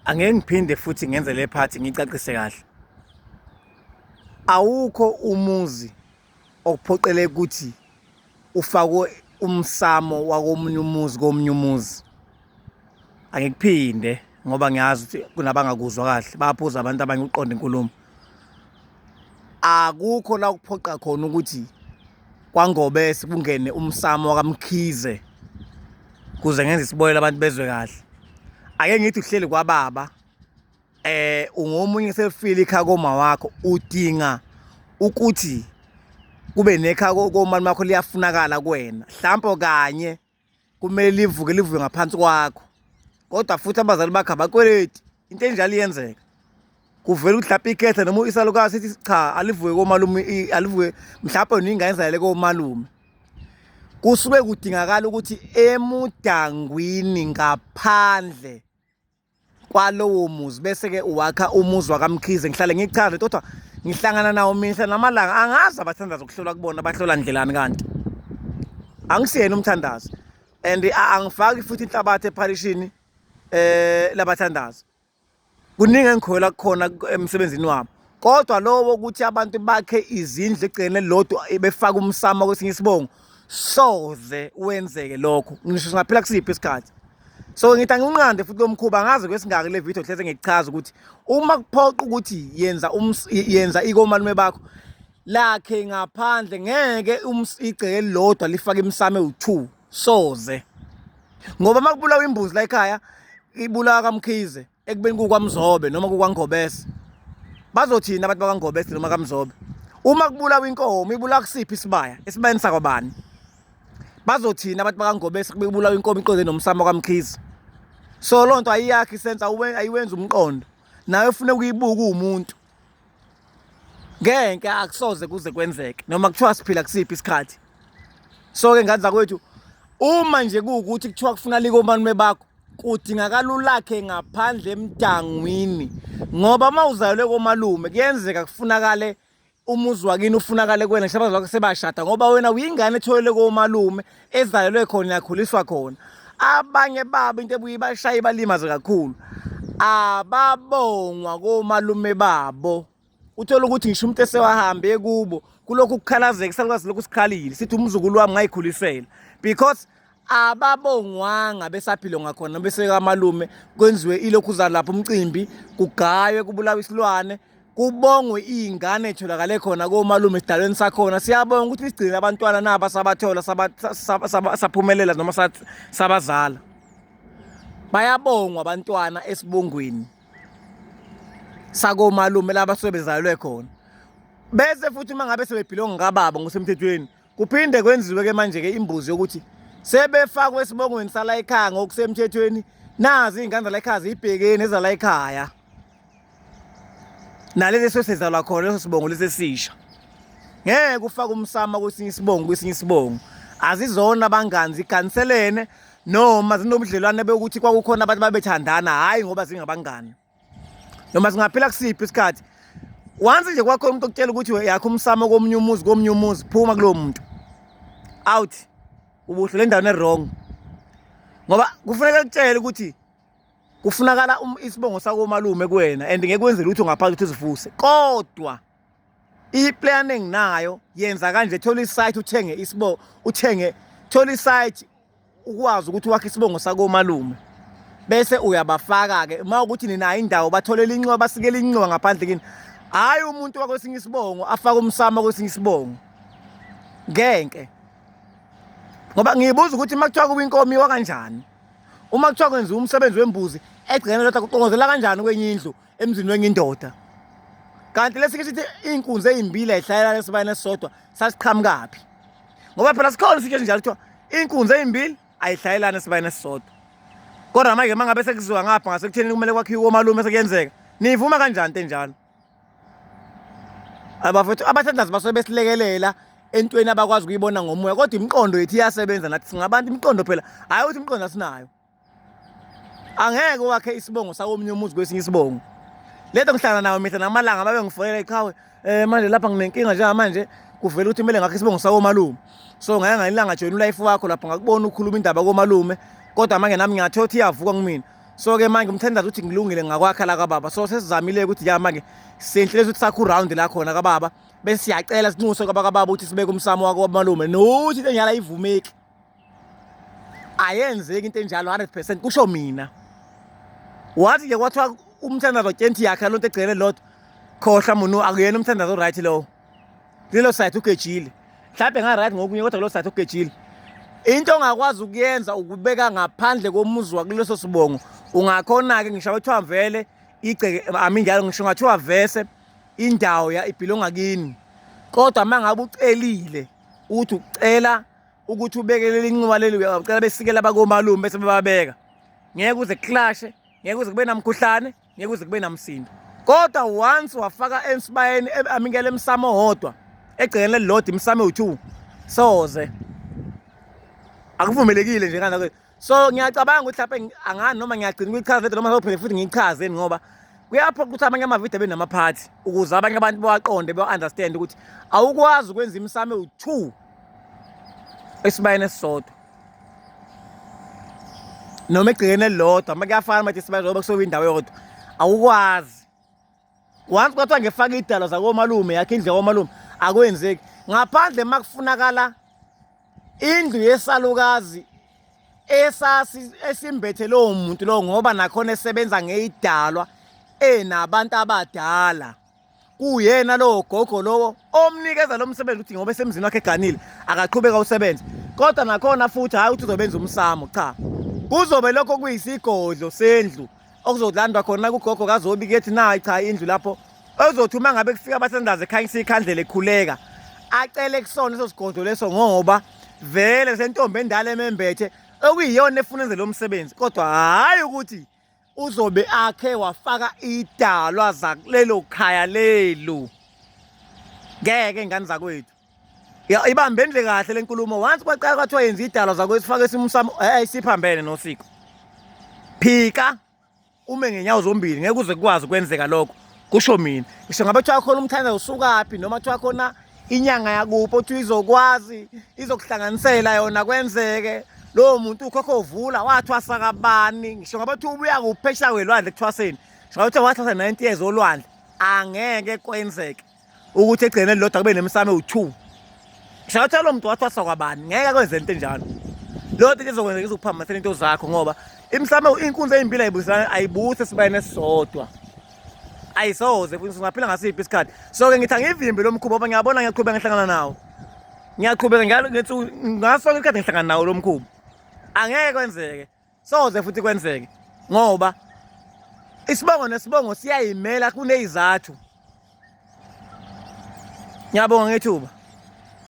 Angeke ngiphinde futhi ngenze le phathi ngicacise kahle. Awukho umuzi okuphoqeleka ukuthi ufakwe umsamo wakomunye umuzi komunye umuzi. Angikuphinde ngoba ngiyazi ukuthi kunabangakuzwa kahle, bayaphuza abantu abanye ukuqonda inkulumo. Akukho la kuphoqa khona ukuthi kwaNgobese kungene umsamo wakaMkhize kuze ngenze isiboyela abantu bezwe kahle. Ake ngithi uhleli kwababa ungomunye sefile ikhaya koma wakho udinga ukuthi kube nekhaya komalume wakho liyafunakala kuwena hlampo kanye kumele livuke livuke ngaphansi kwakho kodwa futhi abazali bakho abakweleti into enjalo iyenzeka kuvela ukuthi mhlawumpe ikhetha noma isalukazi sithi cha alivuke komalume alivuke mhlawumpe wena ingane izalele komalume kusuke kudingakala ukuthi emudangwini ngaphandle kwalowo muzi bese-ke uwakha umuzi wakaMkhize. Ngihlale ngichaze kodwa ngihlangana nawo mihla namalanga, angazi abathandazi ukuhlolwa kubona bahlola ndlelani kanti. Angisiyena umthandazi and angifaki futhi inhlabathi epharishini labathandazi. Kuningi engikholelwa kukhona emsebenzini wabo. Kodwa lowo ukuthi abantu bakhe izindlu egcekeni elilodwa befake umsamo kwesinye isibongo soze wenzeke lokho ngisho singaphila kusiphi isikhathi. So ngithi angiwunqande futhi lo mkhuba angazi kwesingaki le video hleze ngikuchaza ukuthi uma kuphoqa ukuthi yenza yenza ikomalume bakho lakhe ngaphandle ngeke igceke elilodwa lifake imisamo ewu-2 soze ngoba uma kubulawa imbuzi la ekhaya ibulawa kaMkhize ekubeni kukwaMzobe noma kukwaNgobese bazothini abantu bakwaNgobese noma kaMzobe uma kubulawa inkomo ibulawa kusiphi isibaya esibayeni sakwabani bazothini abantu bakaNgobese kube kubulawa inkomo iqonde nomsamo kaMkhize so loo nto ayiyakhi isense ayiwenzi umqondo nawe ufuna ukuyibuka uwumuntu ngeke akusoze kuze kwenzeke noma kuthiwa siphila kusiphi isikhathi so-ke ngane zakwethu uma nje kuwukuthi kuthiwa kufuna likomalume bakho kudingakala ulakhe ngaphandle emdangwini ngoba uma uzalelwe komalume kuyenzeka kufunakale umuzi wakini ufunakale kuwena ngisho abazali bakho sebashada ngoba wena uyingane etholele komalume ezalelwe khona yakhuliswa khona abanye babo into ebuye ibashaye ibalimaze kakhulu ababongwa komalume babo uthola ukuthi ngisho umuntu esewahambe kubo kulokhu kukhalazeka isalukazi lokhu sikhalile sithi umzukulu wami ngayikhulisela because ababongwanga besaphilo ngakhona bese kamalume kwenziwe ilokhu lapho umcimbi kugaywe kubulawa isilwane kubongwe iy'ngane etholakale khona komalume esidalweni sakhona siyabonga ukuthi nisigcine abantwana naba sabathola saphumelela noma sabazala bayabongwa abantwana esibongweni sakomalume laba suke bezalelwe khona bese futhi uma ngabe sebebhilonga kababa ngokusemthethweni kuphinde kwenziwe ke manje ke imbuzi yokuthi sebefakwe esibongweni sala ekhaya ngokusemthethweni nazi iy'ngane zala ekhaya ziyibhekeni ezala ekhaya nalesi esesizalwa khona leso sibongo lesi esisha ngeke ufake umsama kwesinye isibongo kwesinye isibongo azizona abangani ziganiselene noma zinobudlelwane bekuthi kwakukhona abantu babethandana hhayi ngoba zingabangani noma singaphila kusiphi isikhathi once nje kwakhona umuntu okutshela ukuthi yakho umsamo komunye umuzi komunye umuzi phuma kulowo muntu out ubuhle le ndawo e-wrong ngoba kufuneka kutshele ukuthi kufunakala isibongo sakomalume kuwena and ngeke wenze lutho ngaphandle ukuthi uzivuse kodwa iplan enginayo yenza kanje thola isite uthenge isibongo uthenge thola isite ukwazi ukuthi wakhe isibongo sakomalume bese uyabafaka-ke uma ukuthi ninayo indawo batholele inxiwa basikele inxiwa ngaphandle kini hhayi umuntu wakwesinye isibongo afake umsamo kwesinye isibongo ngenke ngoba ngiyibuza ukuthi uma kuthiwa kuba inkomo iwa kanjani uma kuthiwa kwenziwa umsebenzi wembuzi egcekeni lodwa kuxokozela kanjani kwenye indlu emzini wenye indoda kanti lesike sithi iy'nkunzi ey'mbili ayihlalelana esibayeni esisodwa sasiqhamukaphi ngoba phela sikhona isitsho esinjalo kuthiwa iy'nkunzi ey'mbili ayihlalelana esibayeni esisodwa kodwa manje uma ngabe sekuziwa ngapha ngasekutheni kumele kwakhiwe komalume sekuyenzeka niyivuma kanjani into enjalo abafethu abathandazi basuke besilekelela entweni abakwazi ukuyibona ngomoya kodwa imiqondo yethu iyasebenza nathi singabantu imiqondo phela hhayi ukuthi imiqondo asinayo angeke wakhe isibongo sakomunye umuzi kwesinye isibongo lento ngihlangana nayo mihla namalanga babe ngifonela iqhawe eh manje lapha nginenkinga njengamanje kuvela ukuthi kumele ngakhe isibongo sakomalume so ngake ngayilanga join ulife wakho lapho ngakubona ukhuluma indaba komalume kodwa manje nami ngiyathola ukuthi iyavuka kumina. So-ke manje umthandazo uthi ngilungile ngakwakha la kababa. So sesizamile ukuthi ya manje senhlele ukuthi sakhe uround la khona kababa, bese siyacela sinxuse kwabakababa ukuthi sibeke umsamo wako malume. Nokuthi into enjalo ayivumeki, ayenzeki into enjalo 100%, kusho mina. Wathi nje kwathiwa umthandazo tyenti yakhe lonto egcele lodwa, khohlwa munu, akuyena umthandazo right lowo. Lelo side ugejile, mhlawumbe nga-right ngokunye, kodwa kulo side ugejile. Into ongakwazi ukuyenza ukubeka ngaphandle komuzi wakuleso sibongo. Ungakhona-ke ngisho kuthiwa vele igceke aminjalo, ngisho ngathiwa vese indawo ya ibhilonga kini, kodwa uma ngabe ucelile uthi ucela ukuthi ubekelele inxiwa leli, uyacela besikela bakomalume bese bebabeka, ngeke uze kuclashe, ngeke uze kube namkhuhlane, ngeke uze kube namsindo. Kodwa once wafaka esibayeni amikele emsamo owodwa egcekeni lelilodwa imisamo ewu-2, soze, akuvumelekile nje kanjalo. So ngiyacabanga ukuthi mhlawumbe angani noma ngiyagcina ukuyichaza lento noma sophinde futhi ngiyichazeni, ngoba kuyaphoqa ukuthi abanye amavidiyo abe namaphathi ukuze abanye abantu bawaqonde, ba-understand ukuthi awukwazi ukwenza imisamo ewu-2 esibayeni esisodwa noma egcekeni elilodwa. Uma kuyafana manje isibaya ngoba kusuke indawo eyodwa, awukwazi. Once kwathiwa ngefaka idalo zakomalume yakhe indlu yakomalume, akwenzeki ngaphandle uma kufunakala indlu yesalukazi esasi esimbethe lowo muntu lowo, ngoba nakhona esebenza ngeyidalwa enabantu abadala, kuyena lowo gogo lowo omnikeza lo msebenzi ukuthi ngoba esemzini wakhe eganile akaqhubeka usebenze. Kodwa nakhona futhi hhayi ukuthi uzobenza umsamo, cha, kuzobe lokho kuyisigodlo sendlu okuzolandwa khona kugogo kazobi kethi nayi cha indlu lapho ozothi uma ngabe kufika abathandazi ekhanyisa ikhandlela ekhuleka acele kusona leso sigodlo leso, ngoba vele sentombi endala emembethe okuyiyona efuna enze lo msebenzi. Kodwa hhayi ukuthi uzobe akhe wafaka idalwa zakulelo khaya lelo, ngeke ingane zakwethu. Ya, ibambe nje kahle le nkulumo. Once kwaqala kwathiwa yenza idalwa zakwethu fake isimsamo, siphambene nosiko. Phika ume ngenyawo zombili, ngeke uze kukwazi ukwenzeka lokho, kusho mina. Ngisho ngabe kuthiwa khona umthandazo usukaphi noma kuthiwa khona inyanga yakuphi othi izokwazi izokuhlanganisela yona kwenzeke, lowo muntu ukhokho uvula wathwasa kabani, ngisho ngabe kuthiwa ubuya kuphi phesheya kwelwandle ekuthwaseni, ngisho ngabe kuthiwa wathwasa 90 years olwandle, angeke kwenzeke ukuthi egcine lodwa kube nemisamo ewu-2. Ngisho ngabe kuthiwa lo muntu wathwasa kwabani, ngeke kwenze into enjalo. Leyo nto izokwenzeka izokuphambanisela into zakho, ngoba imisamo inkunzi eyimbili ayibusana, ayibusi esibayeni esisodwa, ayisoze futhi singaphila ngasiphi isikhathi. So-ke ngithi angivimbe lo mkhuba ngoba ngiyabona ngiyaqhubeka ngihlangana nawo, ngiyaqhubeka njalo ngithi ngaso sonke isikhathi ngihlangana nawo lo mkhuba. Angeke kwenzeke, soze futhi kwenzeke, ngoba isibongo nesibongo siyayimela, kuneyizathu. Ngiyabonga ngethuba.